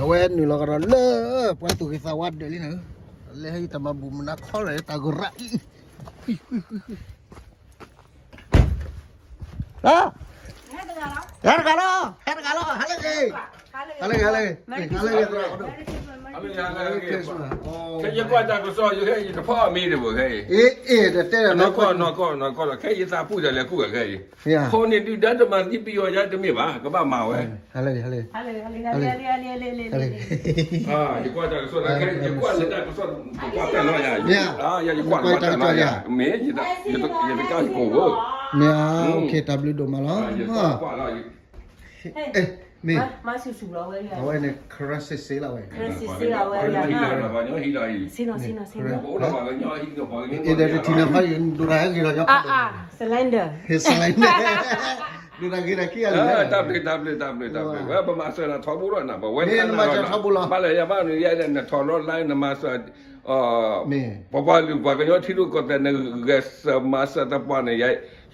အဝဲနုာ်လီၤကဒီးလၢ ပှၤသူၣ်ဂ့ၤသးဝါဒၢးလံနၤ, လဲၤဟဲယတၢ်မၤဘူၣ်မနၤခီလၢတၢ်ကရၢအံၤ, ဟဲတဂၤလီၤ, ဟဲတဂၤလီၤ, ဟဲလၢဂ့ၤ, ဟဲလၢဂ့ၤ, ဟဲလၢဂ့ၤ, ဟဲလၢဂ့ၤ, Merry Christmas, Merry Christmas. ခဲယကွၢ်တၢ်ကစီၣ် ယဟဲယတဖီအမံၤတဘိခဲအံၤ, နီၢ်ကီၢ် နီၢ်ကီၢ် နီၢ်ကီၢ်လီၤ, ခဲအံၤယသးပူၣ်တၢ်လဲၤကူၣ်ခဲအံၤ, ခိၣ်န့ၣ်ဒုၣ်ဒါတမၤသံပယီၤယါတမ့ၢ်ဘၣ်, ကဘၣ်မၤဝဲ, ယကွၢ်တၢ်ကစီၣ် ယကွၢ်လၢတၢ်ကစီၣ် ယကွၢ်တၢ်နီၢ်ယၤ, ယကွၢ်တၢ်နီၢ်ယၤ မ့ၢ် ယတကါကိၢ်ဝဲ, မ့ၢ် တၢ်ဘျုးဒိၣ်မးလီၤ, မ့ၢ် အဝဲန့ၣ် ခရၢၣ်စ့ၣ်စ့ၣ်လီၤဝဲ, ဒီးတထံၣ်န့ၣ်ဖးယံၤ ဒိၣ်တၢ်ဟဲဂ့ၤဒီး cylinder, cylinder, ဒိၣ်တၢ်ဂ့ၤဒီးခံဂၤလံ, တၢ်ဘျုး တၢ်ဘျုး တၢ်ဘျုး တၢ်ဘျုး, ဝဲပမၤစၢၤနၤထီဘိဒီးနၤ ပဝဲနမၤစၢၤထီဘိလီၤ, ဘၣ်လဲၣ်ယၤဘၣ်နုၤယဲန့ၣ် နထီၣ်လီၤ line နမၤစၢၤ ပပှၤလုၢ်ပှၤကညီထံရူၢ်ကီၢ်သဲး နဂဲၤဆၢမၤစၢၤသပှၢ်န့ၣ် ယ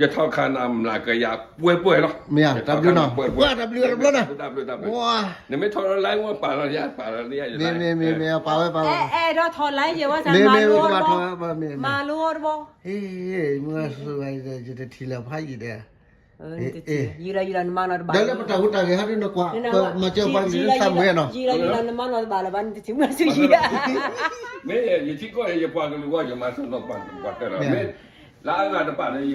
ယထီၣ်ခါနၤမျးကယၤပှဲၤပှဲၤလီၤ, မ့ၢ်တၢ်ဘျုးနီၤ, တၢ်ဘျုး တၢ်ဘျုး, တၢ်ဘျုး, နမ့ၢ်ထီၣ်လီၤ line ဝဲပာ်လီၤယၤ ပာ်လီၤယၤ, မ့ၢ် မ့ၢ် မ့ၢ် မ့ၢ် ပာ်ဝဲ ပာ်ဝဲ, အဲၣ်ဒိးထီၣ် line ယဲဝဲ မ့ၢ် မ့ၢ် မ့ၢ် မၤလိအီၤတဘျီ, မ့ၢ် ယတထံၣ်လၢၤဖးယံၤဒီး ယံၤဒီးယံၤဒီးနမၤနီၢ်တဘၣ်, ဒီးလၢပတၢ်ဟူးတၢ်ဂဲၤဟဲဒ်နကွၢ် ပမၤစၢၤပှၤကလုာ်သးမုာ်နီၤ, ယံၤဒီးယံၤဒီးနမၤနီၢ်တဘၣ်လၢၤဘၣ် နတထံၣ်မုာ်ဆူယံၤ, မ့ၢ်ယထံကီၢ်ယပှၤကလုာ်ဂီၢ် ယမၤစၢၤနီၢ်ပှၤတၢ်လီၤ, မ့ၢ်လၢအဂၤတပာ်န့ၣ်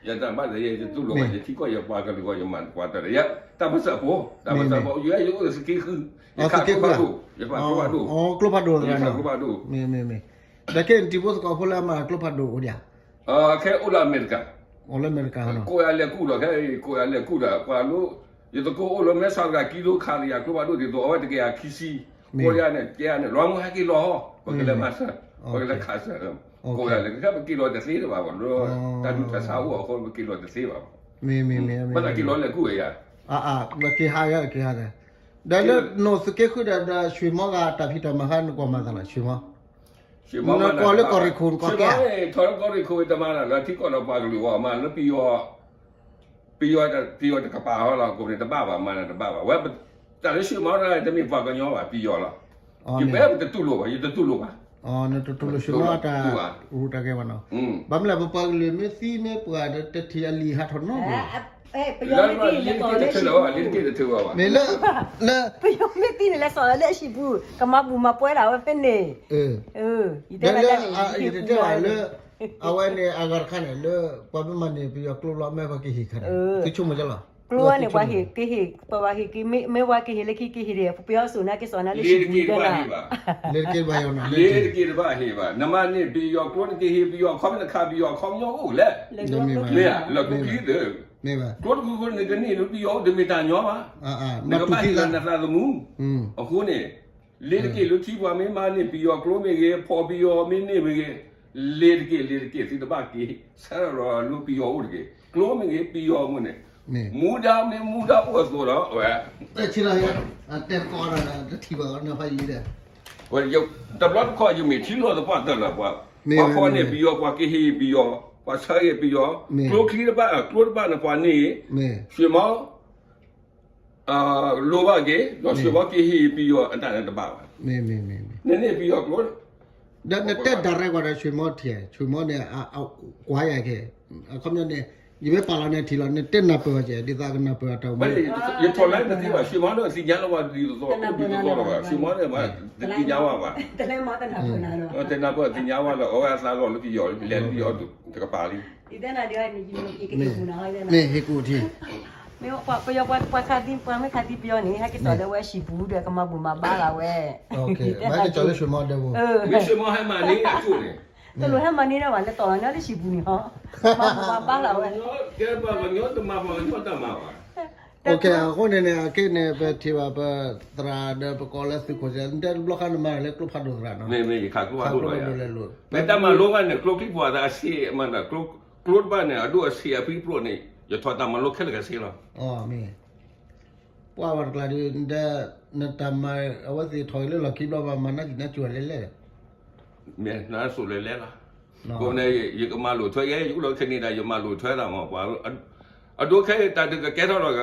ယတၢ်ဘၣ်လၢ ယတတူၢ်လိာ်ဘၣ် ယထံကီၢ်ယပှၤကလုာ်ဂီၢ် ယမၤတပှၤတၢ်လၢ တၢ်ပၢၢ်ဆၢဖိ, တၢ်ပၢၢ်ဆၢဖိ ယဲယအိၣ်လၢသုးက့ဃု, ယခးကျိဖးဒိၣ်, ယပာ်ကျိဖးဒိၣ်, ကျိဖးဒိၣ်, မ့ၢ် မ့ၢ် မ့ၢ်, ဒီးခဲအံၤနတံၤဖိသကိးဖိလၢအမၤကျိဖးဒိၣ်အိၣ်ဒံးဧါ, ခဲအိၣ်လၢအမဲရကၤ, အိၣ်လၢအမဲရကၤ, ကိးယၤလဲၤကူၣ်ဒီး ခဲအံၤ ကိးယၤလဲၤကူၣ်ဒီး ပှၤလိ, ယသကိးအိၣ်လၢမဲဆီးတဂၤ ကံလိခးလၢယၤကျိဖးဒိၣ်ဒ်သိး အဝဲတကယၤခံဆံ, ကိးယၤန့ၣ် ကဲန့ၣ် လီၤမုၢ်ဟဲက့ၤလီၤ, ပကလဲၤမၤစၢၤ, ပကလဲၤခးစၢၤ, ကိးယၤန့ၣ် ခဲပက့ၤလီၤတသ့တဘၣ်ဘၣ်, တၢ်ဒူၣ်တၢ်ဆါအိၣ်အဃိ ပက့ၤလီၤတသ့ဘၣ်, မ့ၢ် မ့ၢ် မ့ၢ် ဘၣ်သးက့ၤလီၤလဲၤကူၣ်ဝဲယၤ, က့ၤဟးယၤ က့ၤဟး, ဒီးလၢနီၢ်သုးက့ဃုဒီး ဒီးဆွ့ၣ်မီဂၤတၢ်ဖံးတၢ်မၤဟါ နကွၢ်မၤသးလီၤ ဆွ့ၣ်မီ, နကွၢ်လၢကီၢ်ရ့ၣ်ခိၣ် နကွၢ်ကဲဧါ, ထီၣ်လၢကီၢ်ရ့ၣ်ခိၣ်တမၤလၢၤလၢထံကီၢ်ဒီးပှၤကလုာ်အဂီၢ် မၤလၢပယီၤ ပယီၤ ပယီၤတကပၤဟီလီၤ ကိးန့ၣ်တဘၣ်ဘၣ် မၤန့ၣ်တဘၣ်ဘၣ် ဝဲ တၢ်လၢဆွ့ၣ်မီတၢ်တမ့ၢ်ပှၤကညီဘၣ် ပယီၤလီၤ, ယပယီၤပတတူၢ်လိာ်ဘၣ် ယတတူၢ်လိာ်ဘၣ်, နတတူၢ်လိာ်ဆွ့ၣ်မီတၢ်ရူးတၢ်ဂဲၤဘၣ်နီၤ, ဘၣ်မနုၤလဲၣ် ပပှၤကလုာ်မ့ၢ်သံမ့ၢ်ပှၤဒီး တထံၣ်အလံာ်ဟးထီၣ်နီတဘျီ, လၢလၢလံတက့ၢ်တထၢဘၣ် လံတက့ၢ်တထၢဘၣ်ဘၣ်, မ့ၢ်လၢ လၢ ပယီၤမ့ၢ်သံန့ၣ် လဲၤစိာ်လၢအဟံၣ်ပူၤ ကမၤဘူၣ်မၤပှဲၤဒၣ်ဝဲဖဲန့ၣ်, ယတဲလၢ ယတတဲဘၣ်လၢ အဝဲန့ၣ်အဂၤတခါန့ၣ် လၢပှၤမ့ၢ်မၤန့ၢ်ပယီၤကျိလီၤ မ့ၢ်ပှၤကဟ့ၣ်ခါန့ၣ် သုဆိကမိၣ်ကလီၤ, ကျိန့ၣ် ပှၤဟ့ၣ်က့ၤဟ့ၣ် ပှၤဟ့ၣ်က့ၤ မ့ၢ်ပှၤကဟ့ၣ်လၢခံ ကဟ့ၣ်ဒ် ပယီၤစိာ်န့ၢ်က့ၤစိာ်န့ၢ်လၢဟံၣ်ပူၤတဂၤ, လ့တက့ၢ်တဘၣ်ဟ့ၣ်ဘၣ်, လ့တက့ၢ်တဘၣ်ဟ့ၣ်ဘၣ် နမၤန့ၢ်ပယီၤကျိ နကဟ့ၣ်ပယီၤခီ နခးပယီၤခီ ပယီၤအိၣ်လဲၣ်, လၢကျိချံသၢ ကျိတခိၣ်ခိၣ်န့ၣ် ကန့ၢ်လၢပယီၤအိၣ်တမ့ၢ်တၢ်ညီဘၣ်, နကဘၣ်ဟ့ၣ်လီၤနသးသမူ, အဃိန့ၣ် လ့တက့ၢ်လၢခံပှၤမ့ၢ်မၤန့ၢ်ပယီၤကျိမ့ၢ်ဂ့ၤ ဖီၣ်ပယီၤမ့ၢ်န့ၢ်မ့ၢ်ဂ့ၤ, လ့တက့ၢ် လ့တက့ၢ် သုတဘၣ်က့ၤ ဆၢထၢၣ်လီၤလၢပယီၤအိၣ်တဂ့ၤ, ကျိမ့ၢ်ဂ့ၤ ပယီၤမ့ၢ်န့ၣ်, မူဒါမ့ၢ်မူဒါအိၣ်အသိးဒီး ဝဲ တဲဆံလီၤ တဲကီးဒီး တထံၣ်ဘၣ်နဖးယံၤဒီး တဘျီတခီၣ်ယမ့ၢ်ထံလီၤသပှၢ်တၢၢ်လၢပှၤ, ပှၤဖီၣ်န့ၢ်ပယီၤ ပှၤကဟ့ၣ်ပယီၤ, ပှၤဆၢဂ့ၤပယီၤ, ကျိချံတဘၣ် ကျိတဘၣ်န့ၣ် ပှၤန့ၢ်, ဆွ့ၣ်မီ လိၣ်ဘၣ်က့ၤ ဒီးဆွ့ၣ်မီကဟ့ၣ်ပယီၤအတၢ်န့ၣ်တဘၣ်ဘၣ်, နန့ၢ်ပယီၤကျိ ဒီးနတဲ direct ကွၢ်ဒီး ဆွ့ၣ်မီထံၣ် ဆွ့ၣ်မီန့ၣ် ကွၢ်ယၤက့ၤ အခီပညီန့ၣ် ယမ့ၢ်ပာ်လီၤန့ၣ်ထံၣ်လီၤ နတဲနၢ်ပၢၢ်ဝဲက့ၤ ဒ်သိးကနၢ်ပၢၢ်အတၢ်အိၣ်မူ, ယထီၣ်လၢတသ့ဘၣ် ဆွ့ၣ်မီန့ၣ်သ့ၣ်ညါလၢပှၤဒ်သိးသိးဒ်သိးသိးလီၤဘၣ် ဆွ့ၣ်မီန့ၣ် တသ့ၣ်ညါဝဲဘၣ်, တနၢ်ပၢၢ်သ့ၣ်ညါဝဲလၢ အဝဲအသးလီၤလၢပယီၤ လဲၤလၢပယီၤတကပၤလံ မ့ၢ်ဟ့ၣ်ကူၣ်ထံ, မ့ၢ်ပယီၤပှၤခးသံ ပှၤမ့ၢ်ခးသံပယီၤန့ၣ် ဟဲက့ၤစိာ်လၢဝဲဟံၣ်ပူၤဒီး ကမၤဘူၣ်မၤဘါလီၤဝဲ, မ့ၢ်က့ၤစိာ်လၢဆွ့ၣ်မီဒဲပူၤ, မ့ၢ်ဆွ့ၣ်မီဟဲမၤန့ၢ်အကျိၣ်န့ၣ်, တလိၣ်ဟဲမၤန့ၢ်ဒၣ်ဘၣ် လဲၤစိာ်လီၤန့ၣ်လၢဟံၣ်ပူၤန့ၣ်ဟီ, ကမၤဘူၣ်မၤဘါလီၤဝဲ, ကဲပှၤကညီတမၤပှၤကညီတၢ်မၤဘၣ်, အဃိန့ၣ်န့ၣ် အခဲန့ၣ် ပထံၣ်ဘၣ်ပသရၣ်ဒီးပကိးလၢသုးခိၣ်စဲး နတဲတဘျီဃီနမၤလၢကျိဖးဒိၣ်သရၣ်နီၤ, မ့ၢ်မ့ၢ်ယခးကျိဖးဒိၣ်လီၤယၤ, မ့ၢ်တၢ်မၤလိဘၣ်န့ၣ် ကျိချံပှၤသးအဆံးမး ကျိတဘၣ်န့ၣ် အဒိၣ်အဆံးအဖံးဖျိးန့ၣ် ယထီၣ်တၢ်မၤလိခဲလၢာ်ခဲဆ့လီၤ, မ့ၢ် ပှၤဝဲတကျါဒီး နတၢ်မၤ အဝဲသ့ၣ်ထီၣ်လၢလီၢ်ခံဘျီ မၤမၤနါကံၣ်နါကၠိၤလဲၤလဲၣ်, မ့ၢ်နါစိၤလဲၤလဲၣ်လီၤ, အဃိန့ၣ် ယကမၤလိာ်ထွဲယဲ ယအိၣ်လီၤခဲန့ၣ်ဒီး ယမၤလိာ်ထွဲသးမး ပှၤ အဒိခဲအံၤတၢ်ဒုးကကဲထီၣ်လီၤ,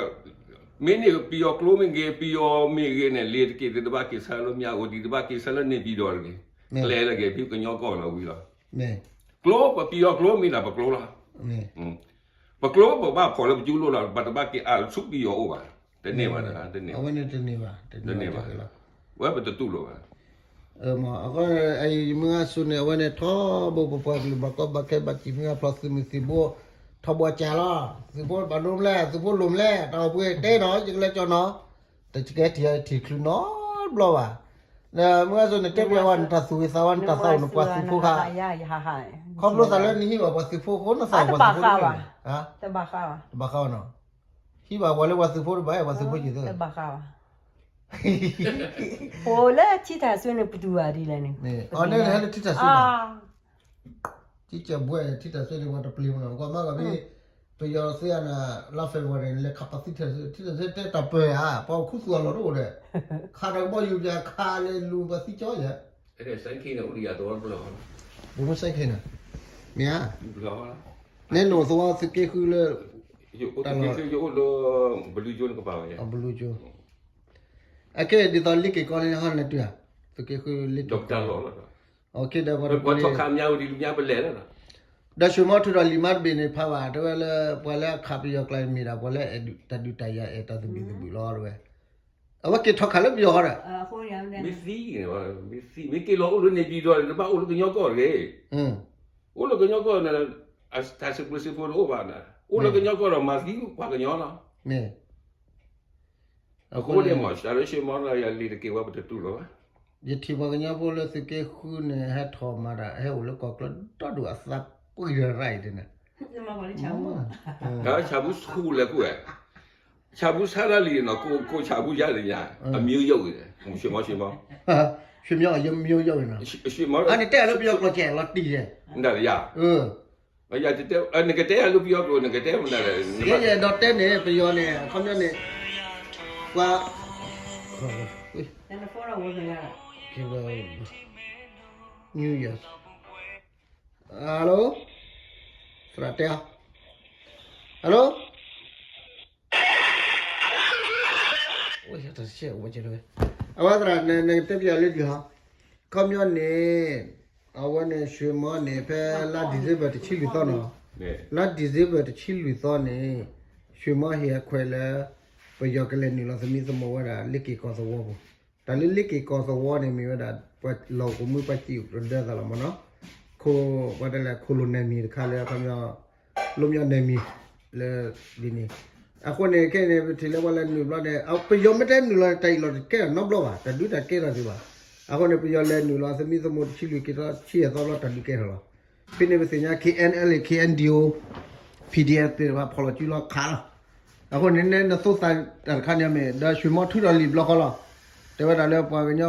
မ့ၢ်န့ၣ်ပယီၤကျိမ့ၢ်ဂ့ၤ ပယီၤမ့ၢ်ဂ့ၤန့ၣ် လ့ၤတက့ၢ်သ့ၣ်တဘၣ်က့ၤဆၢလၢမၠၣ်ဝတံၤ တဘၣ်က့ၤဆၢလၢန့ၣ်ပံၤဒီးတဂ့ၤ, ကျဲလၢက့ၤဖံကညီကီၢ်လီၤဝံၤလီၤ. ကျိ ပပယီၤကျိမ့ၢ်ဒၣ်ပကျိလီၤ. ပကျိပဘၣ်ဖီၣ်လၢပကၠူလိၢ်လီၤ ပတဘၣ်က့ၤအါဆူပယီၤအိၣ်ဘၣ်, တန့ၢ်ဘၣ်တဂၤ, တန့ၢ်ဘၣ်, တန့ၢ်ဘၣ်, ဝဲပတတူၢ်လိာ်ဘၣ်. အဃိ ယမုၢ်ဂၤစူၤန့ၣ် အဝဲန့ၣ်ထီဘိပပှၤကလုာ်ဘၣ်ကီဘၣ်ခဲဘၣ်စံးမုၢ်ဂၤဖျီသုးမုၢ်သံၣ်ဘိ ထီဘိကၠးလီၤ, သုးဖိဘၣ်ဒိမလဲၣ်, သုးဖိလိၤမလဲၣ်, တၢ်အိၣ်ပှဲၤတဲနီၤ ယကလဲၤကၠီနီၤ, တကဲထံၣ်ထံၣ်ချုးနီတဘျီဘၣ်. မုၢ်ဂၤစူၤန့ၣ် တဲပှဲၤဝဲနတၢ်သူၣ်ဝံၤသးဝါ နတၢ်သးအိၣ်နပှၤသုးဖိခါ, ခီဖျိသးလၢနဟံးဘၣ်ပှၤသုးဖိအဃိ နသးအိၣ်ပှၤသုးဖိတဘၣ်, တဘၣ်ဃးဘၣ်နီၤ, ဟံးဘၣ်ပှၤလၢပှၤသုးဖိတဘၣ် ပှၤသုးဖိက့ၤသ့ အိၣ်လၢထံတၢ်စွဲန့ၣ် ပတူၢ်ဘၣ်ဒ်လဲၣ်န့ၣ်, အန့ၣ်ဟဲလၢထံတၢ်စွဲဘၣ်, ထံကဲဘှဲထံတၢ်စွဲန့ၣ် ပှၤတပျံၤမနီၤ ကွၢ်မးကဘ့ၣ်, ပယီၤသ့အနၤ လါ February န့ၣ် လဲၤခးပှၤသုးထၢၣ် ထံတၢ်စွဲတဲတၢ်ပၢၢ်ဧါ ပှၤအိၣ်ခူသူၣ်အလီၢ်တအိၣ်ဒီး, ခးတၢ်ကဘီယူၤပၠးခးလဲၤလူၤပှၤသံကၠီယဲ, ဘိမ့ၢ်စဲခ့နၤ, မ့ၢ်ဧါ, နဲနအိၣ်သဝီသုးက့ဃုလၢ, တၢ်လီၢ်, ဘလူးကၠိ, အကဲဒ်သိးလ့က့ၤကီလၢဟီန့ၣ်တုၤဧါ, သုးက့ဃုလ့က့ၤကီ, ဒီးပှၤထီၣ်ခးမၠၣ်ဝံၤဒ်လူၤမၠၣ်ပလဲၤလီၤ, ဒီးဆွ့ၣ်မီထူဒီးလံာ်မါတဘ့ၣ်န့ၣ်ဖးဘၣ် တဲဝဲလၢ ပှၤလၢအခးပယီၤကျါန့ၣ်မ့ၢ်ဒၣ် ပှၤလၢတၢ်ဒုးတၢ်ယၤအဲၣ်တၢ်သဘံၣ်သဘုၣ်လီၤတဲဝဲ, အဝဲက့ၤထီၣ်ခးလၢပယီၤဃီဒီး, မ့ၢ်သံန့ၣ်, မ့ၢ်က့ၤလီၤအိၣ်လၢန့ၣ်ပံၤဒီး တဘၣ်အိၣ်လၢကညီကီၢ်တဂ့ၤ, အိၣ်လၢကညီကီၢ်န့ၣ်, တၢ်စံးပျ့စံးဖိတအိၣ်ဘၣ်န့ၣ်, အိၣ်လၢကညီကီၢ်ဒီးမၤသံပှၤကညီလီၤ, မ့ၢ် အဃိန့ၣ်မ့ၢ် စးလၢဆွ့ၣ်မီလၢယလံာ်တက့ၢ်ဝဲပတတူၢ်လိာ်ဘၣ်, ယထံၣ်ပှၤကညီဖိလၢသုးက့ဃုန့ၣ် ဟဲထီၣ်မၤတၢ် ဟဲအိၣ်လၢကီၢ်ချၢဒီဒူၣ်အသးပှံၤဒီးရၣ်အံၤန့ၣ်, ဆၣ်ဘူဆူၣ်လဲၤကွံာ်ဝဲ, ဆၣ်ဘူဆါတၢ်လံနီၤ ကိးဆၣ်ဘူယါလံညါ, အမျိုးရုပ်တယ်, ဆွ့ၣ်မီဆွ့ၣ်မီ, ဆွ့ၣ်မီအမျိုးရုပ်န့ၣ်, ဆွ့ၣ်မီန့ၣ်တဲလၢပယီၤကျိာ်စဲးလီၤတံၢ်ယဲ, ဒ်ယါ နကတဲအလၢပယီၤကျိာ် နကတဲမနုၤလဲၣ်, ယဲယအဲၣ်ဒိးတဲန့ၣ် ပယီၤန့ၣ် အခီပညီန့ၣ်, ပှၤ, New Year, hello, သရၣ်တဲ, hello, အဝဲသရၣ် နကတဲပယီၤလၢဒ်ဟီ, အခီပညီန့ၣ် အဝဲန့ၣ် ဆွ့ၣ်မီန့ၣ် ဖဲလါ December တဆံလွံၢ်သီနီၤ, လါ December တဆံလွံၢ်သီန့ၣ် ဆွ့ၣ်မီဟ့ၣ်အခွဲးလၢ ပယီၤကလဲၤနုာ်လီၤသမံသမိးဝဲဒၣ် လ့က့ၤကီၢ်သဝီပူၤ, တၢ်လၢလ့က့ၤကီၢ်သဝီန့ၣ် မ့ၢ်ဝဲဒၣ် ပှၤလီၢ်ကမူပှၤစံးကဒၢသးလီၤမ့ၢ်နီၤ, ခိၣ် ပှၤတဲလၢ ခိၣ်လိာ်နၢၤမံၤတခါလၢ အခီပညီ လိမ့ၢ်အီၤနၢၤမံၤ လၢဒ်န့ၣ်, အဃိန့ၣ် ခဲအံၤန့ၣ် ပထံၣ်လၢပှၤလဲၤနုာ်ဘျီန့ၣ် ပယီၤမ့ၢ်တဲနုာ်လီၤ တၢ်အံၤလီၤတကဲထီၣ်နီတဘျီဘၣ်, တၢ်ဒုးတၢ်ကဲထီၣ်သ့ဘၣ်, အဃိန့ၣ် ပယီၤလဲၤနုာ်လီၤ သမံသမိးတဆံလွံၢ်က့ၤထီၣ်ဆံယဲၢ်သီဘျီ တၢ်ဒုးကဲထီၣ်လီၤ, ဖဲန့ၣ်ပသ့ၣ်ညါ K N L A K N D O P D F သ့ၣ်တဖၣ်ဖီၣ်လီၤစုလီၤခးလီၤ, အဃိန့ၣ် နသိသးတၢ်တခါန့ၣ်မ့ၢ် ဒီးဆွ့ၣ်မီထုးထီၣ်လံာ်ဘျီဃီလီၤ, တဲဝဲဒၣ်လၢပှၤကညီ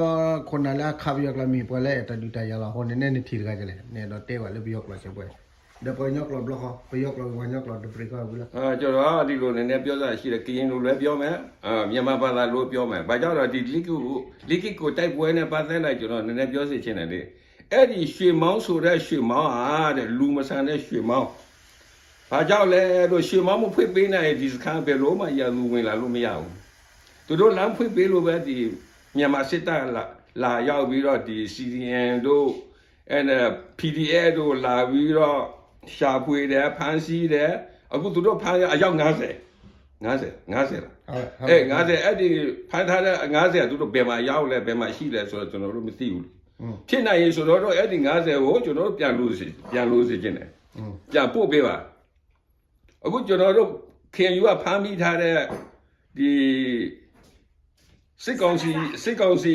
ခိၣ်နၢ်လၢအခးပယီၤကျါမ့ၢ် ပှၤလၢအဲၣ်တၢ်ဒုးတၢ်ယၤလီၤ, အဃိန့ၣ် နဲနထံၣ်တဂၤကလဲၣ် နဲဒီးတဲဝဲလၢပယီၤကျိာ်စဲးပှဲၤ, ဒီးပှၤကညီကျိာ်ဘျီဃီ ပယီၤကျိာ်ပှၤကညီကျိာ်တပြ့ၤဃီဝံၤလီၤ, ကဒီးဒ်လိာ်န့ၣ် နဲပြောစၢ်ရှိတယ် ကရင်လိုလည်းပြောမယ်, မြန်မာဘာသာလိုပြောမယ်, ဘာကြောင့်လဲဒီလီကီကိုတိုက်ပွဲနဲ့ပတ်သက်လိုက်ကျွန်တော်နည်းနည်းပြောစေချင်တယ်လေ, အဲ့ဒီရွှေမောင်းဆိုတဲ့ရွှေမောင်းဟာတဲ့ လူမဆန်တဲ့ရွှေမောင်း ဘာကြောင့်လဲလို့ ရွှေမောင်းမဖွင့်ပေးနိုင်ရင် ဒီစခန်းဘယ်လိုမှရန်သူဝင်လာလို့မရဘူး, သူတို့လမ်းဖွင့်ပေးလို့ပဲ ဒီမြန်မာစစ်တပ်လာလာရောက်ပြီးတော့ ဒီ C D M တို့ အဲ P D F တို့လာပြီးတော့ ရှာဖွေတယ် ဖမ်းဆီးတယ်, အခုသူတို့ဖမ်းတဲ့အယောက်ငါးဆယ်, ငါးဆယ်, ငါးဆယ်လား, ဟုတ်, ဟုတ်, အဲ ငါးဆယ်, အဲ့ဒီဖမ်းထားတဲ့ငါးဆယ် သူတို့ဘယ်မှာရောက်လဲ ဘယ်မှာရှိလဲဆိုတော့ ကျွန်တော်တို့မသိဘူး, ဖြစ်နိုင်ရင်ဆိုတော့ အဲ့ဒီငါးဆယ်ကို ကျွန်တော်တို့ပြန်လိုစေ, ပြန်လိုစေချင်တယ်, ပြန်ပို့ပေးပါ, အခုကျွန်တော်တို့ K N U ကဖမ်းမိထားတဲ့ ဒီစစ်ကောင်စီ, စစ်ကောင်စီ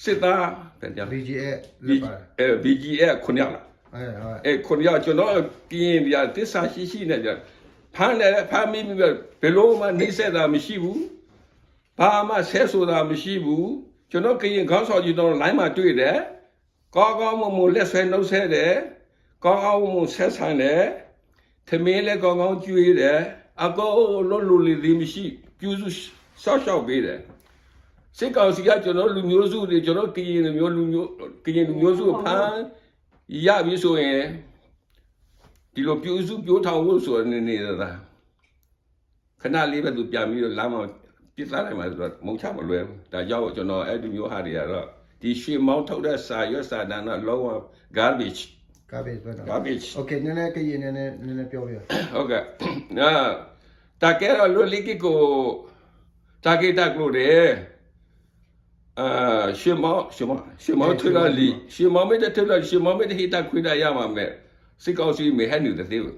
စစ်သား, ဘယ်နှစ်ယောက်လဲ, B G F အဲ B G F ခုနှစ်ယောက်လား, အဲ အဲ အဲ ခုနှစ်ယောက်, ကျွန်တော်ကရင်တွေကသစ္စာရှိရှိနဲ့ ဖမ်းတယ်, ဖမ်းမိပြီးတော့ ဘယ်လိုမှနှိပ်စက်တာမရှိဘူး, ဘာမှဆဲဆိုတာမရှိဘူး, ကျွန်တော်ကရင်ခေါင်းဆောင်ကြီးတော်လိုင်းမှာတွေ့တယ်, ကောင်းကောင်းမွန်မွန်လက်ဆွဲနှုတ်ဆက်တယ်, ကောင်းကောင်းမွန်မွန်ဆက်ဆံတယ်, ထမင်းလည်းကောင်းကောင်းကျွေးတယ်, အကုန်လုံးလိုလေသေးမရှိ ပြုစုစောင့်ရှောက်ပေးတယ်, စစ်ကောင်စီကကျွန်တော်လူမျိုးစုတွေ, ကျွန်တော်ကရင်လူမျိုး, လူမျိုး, ကရင်လူမျိုးစုကိုဖမ်းရပြီဆိုရင် ဒီလိုပြုစုပျိုးထောင်ဖို့ဆိုနေနေတာ ခနလံ ဘယ်သူပြန်ပြီးတော့ လမ်းမှာ ပစ်သတ်လိုက်မှာဆိုတော့ မုန်းချမလွယ်ဘူး။ ဒါကြောင့် ကျွန်တော် အဲ့ဒီမျိုးဟာတွေကတော့ ဒီရွှေမောင်းထုတ်တဲ့ စာရွက်စာတမ်းတော့ လုံးဝ garbage garbage ပဲနော်။ Garbage. Okay, နည်းနည်း ကရင် နည်းနည်း နည်းနည်းပြောပေးပါ။ Okay. တၢ်ကဲထီၣ်လွတ်လပ်က့ၤကိး တၢ်ဂ့ၢ်တၢ်ကျိၤန့ၣ် ရွှေမောင်း ရွှေမောင်း ရွှေမောင်းထုတ်တော့လံ ရွှေမောင်းမ့ၢ်တထုတ်တော့ ရွှေမောင်းမ့ၢ်တဟ့ၣ်တၢ်ခွဲတၢ်ယာ်မး မဲာ် စစ်ကောင်စီ မ့ၢ်ဟဲနုာ်တသ့ဘၣ်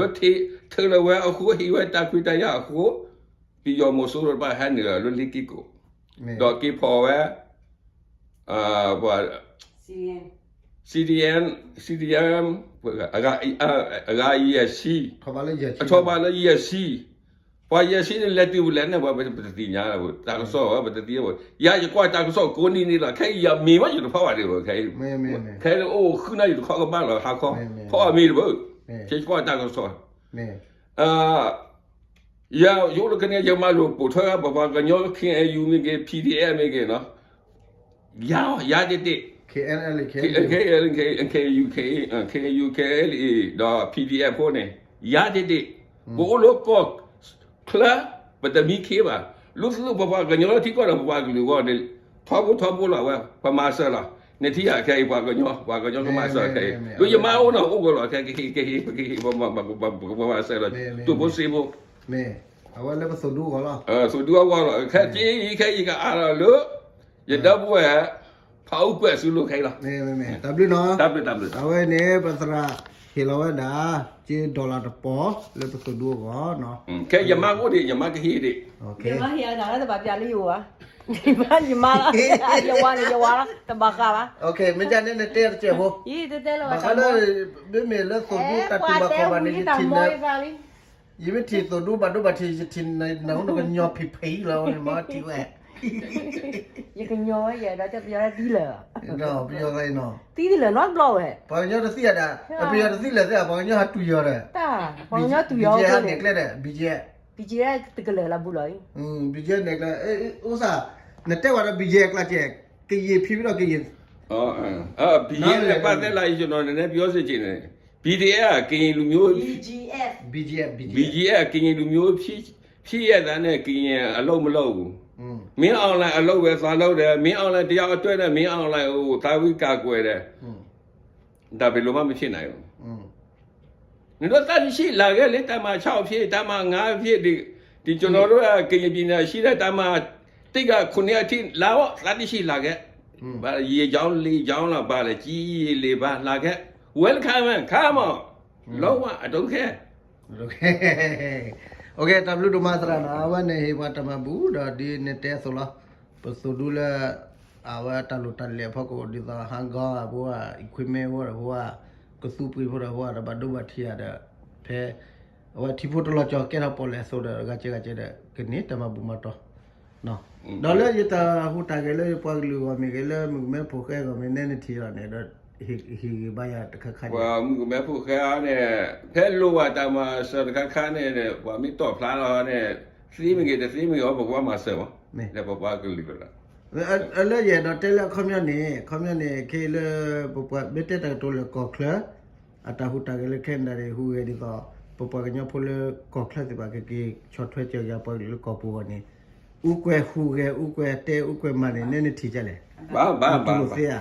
လၢထ့ ထုတ်လီၤဝဲအဃိ ဟ့ၣ်ဝဲတၢ်ခွဲတၢ်ယာ်အဃိ ပယီၤမီၤစိရိၤတဖၣ်ဟဲနုာ်လၢလ့က့ၤကိး ဒီးက့ၤဖီၣ်ဝဲ ပှၤ CDM, CDM အဂၤယဲၢ်ဆံ, အထီၣ်ဘးလၢယဲၢ်ဆံ, ပှၤယဲၢ်ဆံန့ၣ် လဲၤတုၤပူၤလဲၣ်န့ၣ် ပှၤပတသ့ၣ်ညါ တၢ်ကစီၣ်ဝဲ ပတသ့ၣ်ညါ ယၤယကွၢ်တၢ်ကစီၣ်ကိးနံၤန့ၣ်လီၤ ခဲအံၤယမ့ၢ်မးယတဖီၣ်ဘၣ်ဒံးဘၣ် ခဲအံၤ ခဲအံၤအိၣ်ဃုနၣ်ရံၣ်တခီကဘၣ်လီၤ ဟါခီ ဖီၣ်အမ့ၢ်တဘၣ် ယကွၢ်တၢ်ကစီၣ် ယၤ ယအိၣ်လၢကန့ၣ် ယမၤလိာ်ပိာ်ထွဲ ပပှၤကညီ KNU မ့ၢ်ဂ့ၤ PDF မ့ၢ်ဂ့ၤနီၤ ယၤ ယၤတ့ၢ်တ့ၢ် KNLA, KNU, KNU, KNLA ဒီး PDF ဖိန့ၣ် ယၤတ့ၢ်တ့ၢ် ပအိၣ်လၢကီၢ်ချၢ ပတမံခ့ဘၣ် လၢသုပပှၤကညီလၢထံကီၢ်ဒီးပပှၤကလုာ်အဂီၢ်န့ၣ် ထီဘိထီဘိလီၤဝဲ ပမၤစၢၤလီၤ နထံၣ်ယၤခဲအံၤ ပှၤကညီ ပှၤကညီကမၤစၢၤခဲအံၤ လၢယမါအိၣ်နီၤ အိၣ်ဂီၤလီၤ ခဲကဟ့ၣ် ကဟ့ၣ် ပကဟ့ၣ် ပမၤစၢၤလီၤ တိၢ်ဖိစ့ဖိ အဝဲလၢပသိၣ်ဒူအဂီၢ်လီၤ သိၣ်ဒူအဂီၢ်လီၤ ခဲက့ၤ ခဲအံၤကအါလီၤလၢ ယဒီပုၢ်ဝဲၢ် ဖးအူကွဲးဆူလိာ်ခဲအံၤလီၤ တၢ်ဘျုးနီၤ တၢ်ဘျုး တၢ်ဘျုး အဝဲန့ၣ် ပသရၣ်ဟ့ၣ်လီၤဝဲဒၣ် က့ dollar တပီၤ လၢပသိၣ်ဒူအဂီၢ်နီၤ ခဲယမါအိၣ်ဒံး ယမါကဟ့ၣ်ဒံး ယမါဟ့ၣ်အသးလၢတဘၣ်ပျၢ်လၢယအိၣ်ဘၣ် ယမါလီၤ ယဝၤန့ၣ် ယဝၤလီၤ တဘၣ်ဃးဘၣ် မ့ၢ်ဒ်န့ၣ် နတဲတစဲးဖိ ယတဲလီၤ ဘၣ်ဃးလၢ မ့မ့ၢ်လၢသိၣ်ဒူတၢ်တူၢ်ဘၣ်ခီၣ်ဘၣ်န့ၣ် ယထံၣ် ယမ့ၢ်ထံၣ်သိၣ်ဒူဘၣ်ဒိဘၣ်ထံး ယထံၣ်နၤ နကညီဖံးဖံးလီၤန့ၣ် မ့ၢ်ထံၣ်ဝဲ ယကညီဝဲယဲဒီး ပယီၤဒၣ်သံလၢာ် ပယီၤသံလၢာ်နီတဘျီဝဲ ပှၤကညီတသံအဒၣ် ပယီၤတသံလၢာ်သ့ ပှၤကညီဟးတူၢ်ယီၤဒီး ပှၤကညီတူၢ်ယီၤ BGF န့ၣ်ကျဲဒီး BGF BGF တကလၢာ်လီၤဘူးလီၤ BGF န့ၣ်ကျဲ အိၣ်စၢ် နတဲဝဲဒီး BGF ကျါကဲ ကယံာ်ဖံးဖံးဒီးကယံာ် BGF န့ၣ် ဘၣ်သဲလၢယနီၤ နနဲပယီၤစ့ၢ်ကီးန့ၣ် BGF ကရင်လူမျိုး BGF BGF BGF ကရင်လူမျိုးဖြစ်ဖြစ်ရဲ့သားနဲ့ ကရင်အလုပ်မလုပ်ဘူး။ မင်းအောင်လှိုင်အလုပ်ပဲသွားလုပ်တယ်။ မင်းအောင်လှိုင်တယောက်အတွက်နဲ့ မင်းအောင်လှိုင်ကိုသာဝီကာကွယ်တယ်။ ဒါဘယ်လိုမှမဖြစ်နိုင်ဘူး။ နတို့သတ္တိရှိလာခဲ့လေ တပ်မဟာခြောက်ဖြစ် တပ်မဟာငါးဖြစ် ဒီ ဒီကျွန်တော်တို့က ကရင်ပြည်နယ်ရှိတဲ့ တပ်မဟာတစ်က ခုနှစ်အထိ လာပေါ့ သတ္တိရှိလာခဲ့ ဘာရေကြောင်းလေကြောင်းလား ဘာလဲ ကြည်းရေလေပါ လာခဲ့ Welcome, come on. လုံးဝ I don't care. Okay, တၢ်ဘျုးဒိၣ်မးသရၣ်နီၤ အဝဲန့ၣ်ဟ့ၣ်ပှၤတၢ်မၤဘူၣ်ဒီးဒ်နတဲအသိးလီၤ. ပသိၣ်ဒူလၢ အဝဲတၢ်လိၣ်တၢ်လဲၤအဖီခိၣ် ဒ်သိးဟးဂီၤအပူၤ equipment ဝဲဒီးပဝဲ ကသူပှ့ၤဖိဒီးပဝဲ တဘၣ်ဒိဘၣ်ထံးဧါဒီး ဖဲ အဝဲထံဖိတလီၤကၠီၤကဲထီၣ်ပီၣ်လဲၣ်အသိးဒီး ဂၤကဲဂၤကဲဒီး ကန့ၢ်တၢ်မၤဘူၣ်မၤတီၤ ဒီးလၢယတၢ်ဟူးတၢ်ဂဲၤလၢယပှၤကလုာ်အဂီၢ်မ့ၢ်ဂ့ၤ လၢမုၣ်ကမဲဖိဃဲအဂီၢ်မ့ၢ်ဂ့ၤ နဲနထံၣ်လီၤန့ၣ်ဒီး ဟ့ၣ်ဂံၢ်ဘါယၤတခါခါ ပှၤမုၣ်ကမဲဖိဃဲအံၤန့ၣ် ဖဲလိၣ်ဘၣ်တၢ်မၤစၢၤတခါခါန့ၣ် ပှၤမ့ၢ်တီၣ်ဖျါလီၤန့ၣ် သ့မ့ၢ်ဂ့ၤတသ့မ့ၢ်ဂ့ၤ ပကဘၣ်မၤစၢၤမး လၢပပှၤကလုာ်လီၤ လၢယအဲၣ်ဒိးတဲလၢအခီပညီန့ၣ် အခီပညီန့ၣ် ခဲအံၤလၢ ပပှၤမ့ၢ်တဲတၢ်ကတိၤလၢကီၢ်ချၢ အတၢ်ဟူးတၢ်ဂဲၤလၢ Canada န့ၣ် ဟူးဂဲၤဒ်သိး ပပှၤကညီဖိလၢကီၢ်ချၢသ့ၣ်တဖၣ် ကက့ၤဆီၣ်ထွဲစၢၤက့ၤပှၤကလုာ်လၢကီၢ်ပူၤအဂီၢ်န့ၣ် အူကွဲၤဟူးဂဲၤ အူကွဲၤတဲ အူကွဲၤမၤန့ၣ် နဲနထံၣ်ဒ်လဲၣ် ဘၣ်ဘၣ်ဘၣ်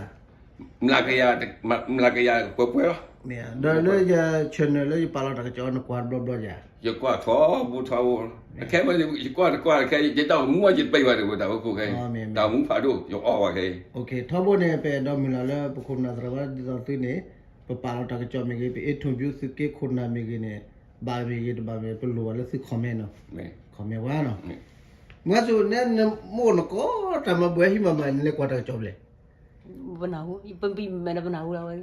မၤကယၤပှဲၤပှဲၤလီၤ ဒီးလၢယ channel လၢယပာ်လီၤတၢ်ကစီၣ် နကွၢ်တဘျီဘျီယၤ ယကွၢ်ထီဘိထီဘိ အခဲမ့ၢ် ယကွၢ်တကွၢ်ခဲအံၤ ယတၢ်အိၣ်မူအံၤ ယတပံးဘၣ်ဒံး တၢ်အိၣ်ခိၣ်ခဲအံၤ တၢ်အိၣ်မူဖးဒိၣ် ယအီၣ်ဘၣ်ခဲအံၤ ထီဘိန့ၣ် ပအဲၣ်ဒိးမုၢ်လၢ်လၢပခိၣ်ပနၢ်သရၣ်ဝဲဒ်သိးသုန့ၣ် ပပာ်လီၤတၢ်ကစီၣ်မ့ၢ်ဂ့ၤ ပ interview သုက့ခိၣ်နၢ်မ့ၢ်ဂ့ၤန့ၣ် ဘၣ်မ့ၢ်ဂ့ၤတဘၣ်မ့ၢ် ပလိၣ်ဘၣ်လၢသု comment နီၤ comment ဝဲနီၤ မ့ၢ်ဆိ နဲနမိၢ်နကိး တၢ်မၤဘူၣ်ဟဲဟံးမၤမၤ နလဲၤကွၢ်တၢ်ကစီၣ်ဖဲလဲၣ် ပနၢ်ဟူ ပမံမဲာ်ဒီးပနၢ်ဟူလီၤဝဲ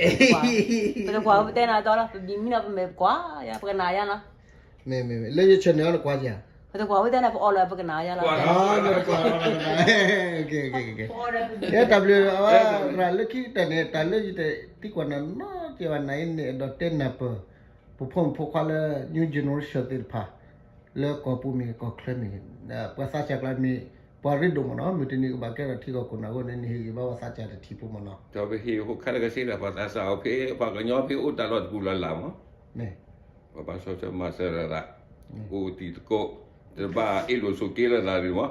ပတကွၢ် ပတဲနၤတီလီၤ ပမံမံနီၤ ပမဲာ်ကွၢ်ယၤ ပကနၣ်ယၤနီၤ မ့ၢ် မ့ၢ် လၢယ channel နကွၢ်ယၤ ပတကွၢ်ဝဲတဲနၤ ပအီၣ်လၢပကနၣ်ယၤလီၤ တၢ်ဘျုး အဝဲ သရၣ်လၢခံကတၢၢ်န့ၣ် တၢ်လၢယတသံကွၢ်နၤနီတစဲးဘၣ် နအံၤန့ၣ် အဲၣ်ဒိးတဲနၢ်ပၢၢ် ပဖိမုၣ်ဖိခွါလၢ new generation သ့ၣ်တဖၣ် လၢကီၢ်ပူၤမ့ၢ်ဂ့ၤ ကီၢ်ချၢမ့ၢ်ဂ့ၤ ပှၤသးစၢ်ကျါမ့ၢ် ပှၤရ့ဒိၣ်မးနီၤ မုၢ်တနံၤကဘၣ်ကဲထီၣ်ထံကီၢ်ခိၣ်နၢ်အဃိန့ၣ် နဟ့ၣ်ဂံၢ်ဘါပှၤသးစၢ်တထံၣ်ဖိမးနီၤ ဒီးပဟ့ၣ်ဟိခါတကဆ့လၢပှၤသးစၢ်အီၤဖဲ ပှၤကညီဖဲအိၣ်တၢ်လီၢ်တပူၤလီၢ်လၢ်မး ပှၤဘၣ်ဆီၣ်ထွဲမၤစၢၤရၤရၤ အိၣ်တံၤသကိး တဘၣ်အ့ၣ်လိာ်ဆိးက့လိာ်သးဒံးမး,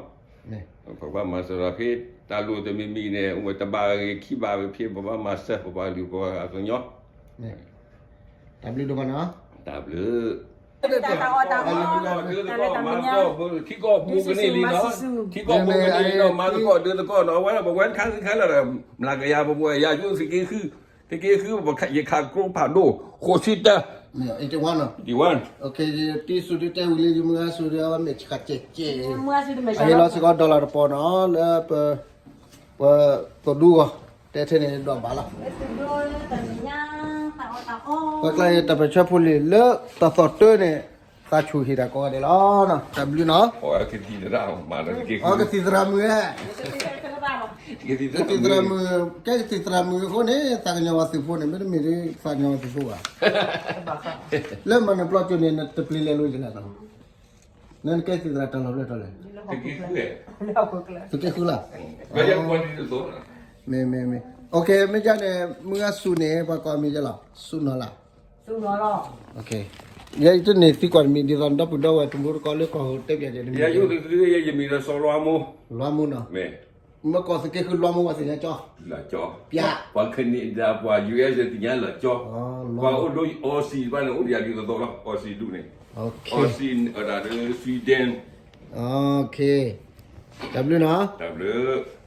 ပဘၣ်မၤစၢၤဒီးဖဲ တၢ်လိၣ်တမံၤမံၤန့ၣ် အိၣ်ဝဲတဘၣ်ဂ့ၤခံဘၣ်ဂ့ၤဖဲ ပဘၣ်မၤစၢၤ ပပှၤကလုာ်ပှၤကညီ, တၢ်ဘျုးဒိၣ်မးနီၤ, တၢ်ဘျုး, တၢ်အီၣ်တၢ်အီ, မၤသကိး ထံကီၢ်ဖိကန့ၢ်လံနီၤ, ထံကီၢ်ဖိကန့ၢ်လံဒီး မၤသကိးဒုးသကိးနီၤ, အဝဲဒၣ်ပဝဲတခါတခါလၢ မျးကယၤပပှၤယၤယိၣ်သုးက့ဃု, သုးက့ဃု ယခးကျိဖးဒိၣ် ဃိးဆံတၢ, တံၢ်စူၤဒုတဲဝံၤလံ ယမုၢ်ဂၤစူၤဒုအဝဲမ့ၢ်ဆှးကဲးကဲး, အဟ့ၣ်လီၤစ့ၢ်ကီး dollar တပီၤနီၤ လၢ ပ ပသိၣ်ဒူဂီၤ, တဲထဲန့ၣ်ဒိးဘၣ်လီၤ, ပကျါတၢ်ပၢၢ်ဆၢဖိလံၤလၢတၢ်သီၣ်တၢန့ၣ် သးဆူၣ်ဟ့ၣ်တၢ်ကိးဂၤဒဲးလီၤ, တၢ်ဘျုးနီၤ, ကသံၣ်သရၣ်မၤလၢတက့ၢ်, ကသံၣ်သရၣ်မုၣ်ဧၢ, ကသံၣ်သရၣ်မုၣ်, ကဲကသံၣ်သရၣ်မုၣ်အဃိန့ၣ် သးကညီၤဝဲသုးဖိန့ၣ် မ့တမ့ၢ်ဒ်သးကညီၤဝဲသုးဖိဘၣ်, လၢမၤနၢၤပျီကၠိန့ၣ် နတပျံၤလဲၤလိၤယလဲၣ်နီၤ, နကဲကသံၣ်သရၣ်တၢ်လီၢ်ဖျၢၣ်ထီၣ်လဲၣ်, သုးက့ဃုလီၤ, မ့ၢ်မ့ၢ်မ့ၢ်, မ့ၢ်ဒ်န့ၣ် မုၢ်ဂၤစူၤန့ၣ် ပှၤကိးမံၤဒ်လဲၣ်, စူနီၤလီၤ, ယတန့ၢ်သံကွၢ်တမံၤ ဒ်သိးနဒီပုၢ်ဒီဝဲၢ်တံၤသကိးလၢကီၢ်ဟိတဲပၠးဒ်န့ၣ်, ယမံၤဒီးစီၤလွါမူ, လွါမူနီၤ, မ့ၢ်ကိးသုးက့ဃုလွါမူပှၤသ့ၣ်ညါကၠီ, လၢကၠီ, ပှၤ Canada ပှၤ ယူၣ်အ့ၣ် သ့ၣ်ညါလၢကၠီ, ပှၤအိၣ်ဒိၣ်အီစံးတဖၣ်န့ၣ် အိၣ်ဒံးယၤဒ်သိးသိးလီၤ, အီစံးဒူၣ်န့ၣ်, အီစံး အတၢ်ဒ် Sweden, တၢ်ဘျုးနီၤ, တၢ်ဘျုး